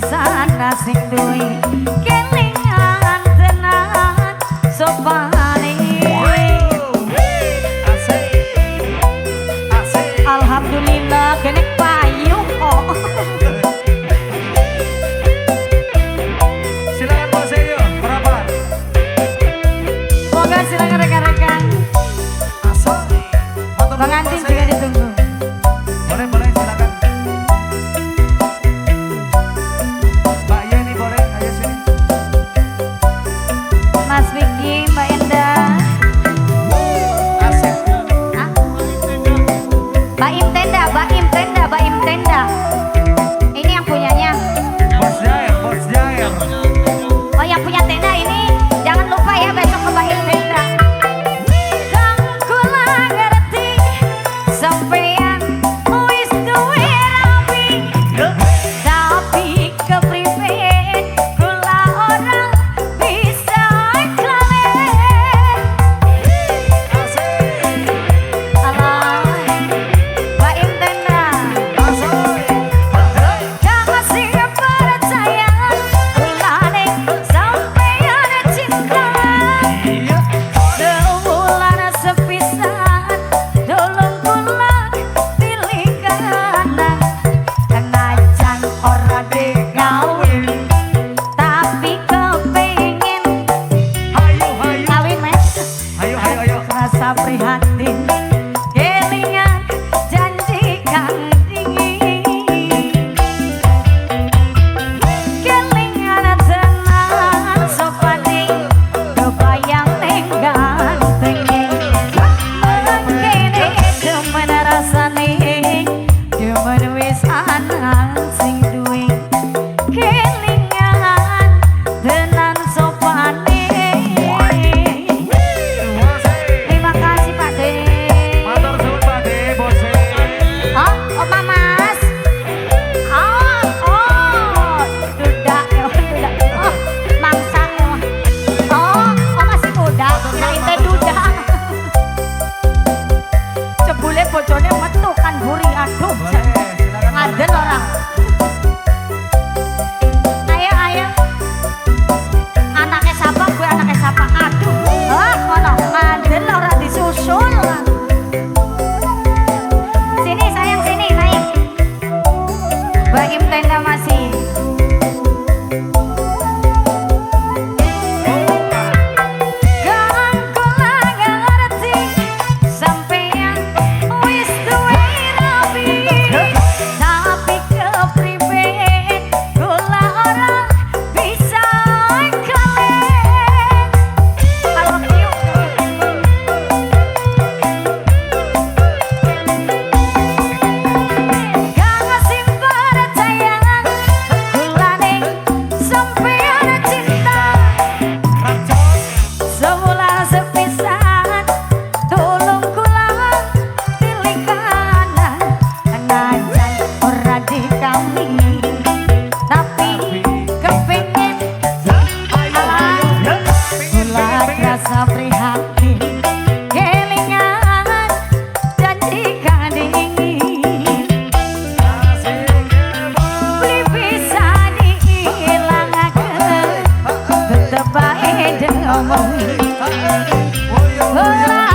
wis ana sing duwe kelingan tenan sopane. Asik. Asik. Alhamdulillah kene payu kok. Silakan Bos Eyo, merapat. Moga silakan rekan-rekan. Asik. Matur nuwun, Pengantin Bos juga Eyo. ditunggu. Boleh, boleh, silakan. Mbak Yeni boleh, ayo sini. Mas Vicky, Mbak Endah. Asik. Ah? Baim Tenda, Baim Tenda, Baim Tenda. Ini yang punyanya. Bos Jair, Bos Jair. Oh, yang punya tenda ini jangan lupa ya besok ke Baim Tenda. Kang kula ngerti sampean wis duwe rabi, tapi kepriben kula ora bisa klalen. Asik. Alah, Baim Tenda. Asik. Kasih percaya kulane sampeyan cinta. Iya. Sewulan sepisan tolong kula pilih kanan. Kenajan ora dikawin tapi kepengin Hayu, hayu. kawin mas. Ayo, ayo, ayo. Rasa prihatin kelingan janji kang dingin. Kelingan tenan sopane kebayang ning gantenge. Mengkene demen rasane demen wis ana sing duwe. Kelingan tenan sopane. Asik. Terima kasih Pak De. Matur suwun Pak De, Bos. Oh, oh Mas. Oh, oh, duda, ya, duda. Oh, mangsa ya. Oh, oh masih muda. Kirain teh duda. Jebule bojone metu kan buri, aduh. Boleh, silakan. Ngaden ora. Ayo, ayo. Anaknya siapa? Gue anaknya siapa? Aduh. Ah, kono ngaden ora disusul. Sini sayang sini naik. Baim Tenda masih. Kang kula ngerti sampeyan wis duwe rabi, tapi kepriben kula ora bisa kalen. I love you. Kang sing percaya kulane sampeyan cinta. Sebulan sepisan tolong kula pilih kanan. Najan ora dikawin tapi kepengin Ayo, ayo. kula rasa prihatin kelingan janji kadingin. Asik. Beli bisa diilangaken tetep bae diomongi. Oyo, oyo. Ora